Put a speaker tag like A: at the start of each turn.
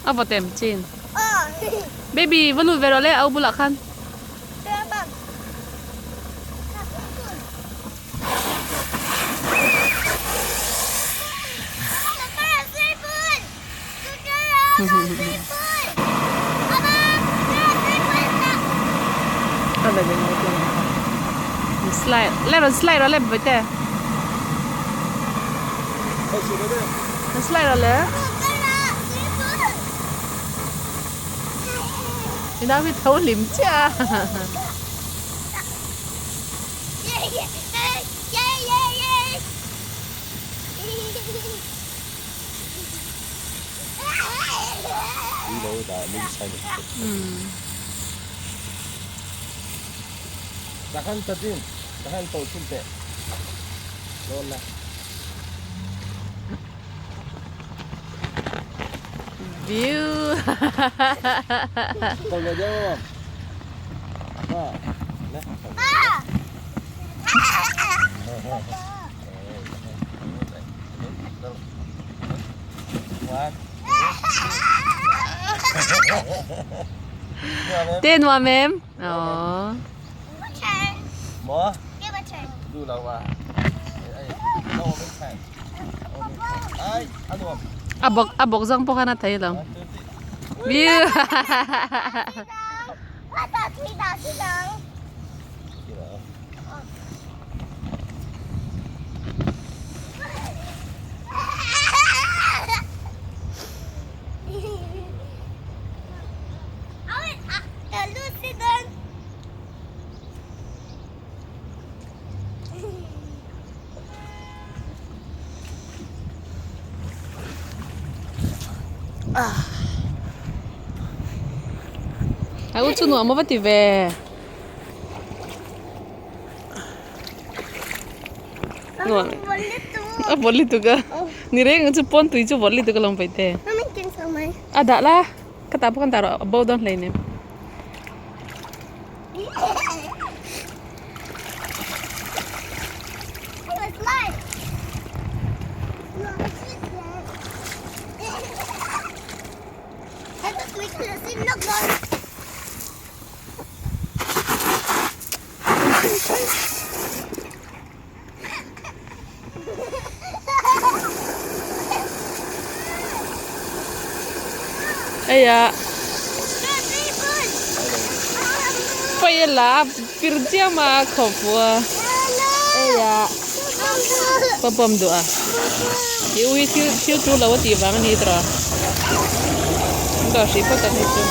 A: A vawt em chin. Baby va lut ve rawh le au bulah khan. Slide le rawn slide rawh le bawihte. Rawn slide rawh le. I nau hi tho hlim chiah a. View. Te nuam em? Aww. A bawk a bawk zawng pawh khan a thei lo. View. A u chu nuam a va ti ve. Nuam a vawt lutuk a ni reng ang chu pawn tui chu vawt lutuk alawm paite a dah la ka tah pawh kan dah rawh a bo dawn hleinem. Aya Pai la pir chiam a khawp a Aya Pa pawm duh a I ui thil thil tu lo a tih vang a ni tawh a An dawh hrih phawt ang hi chu.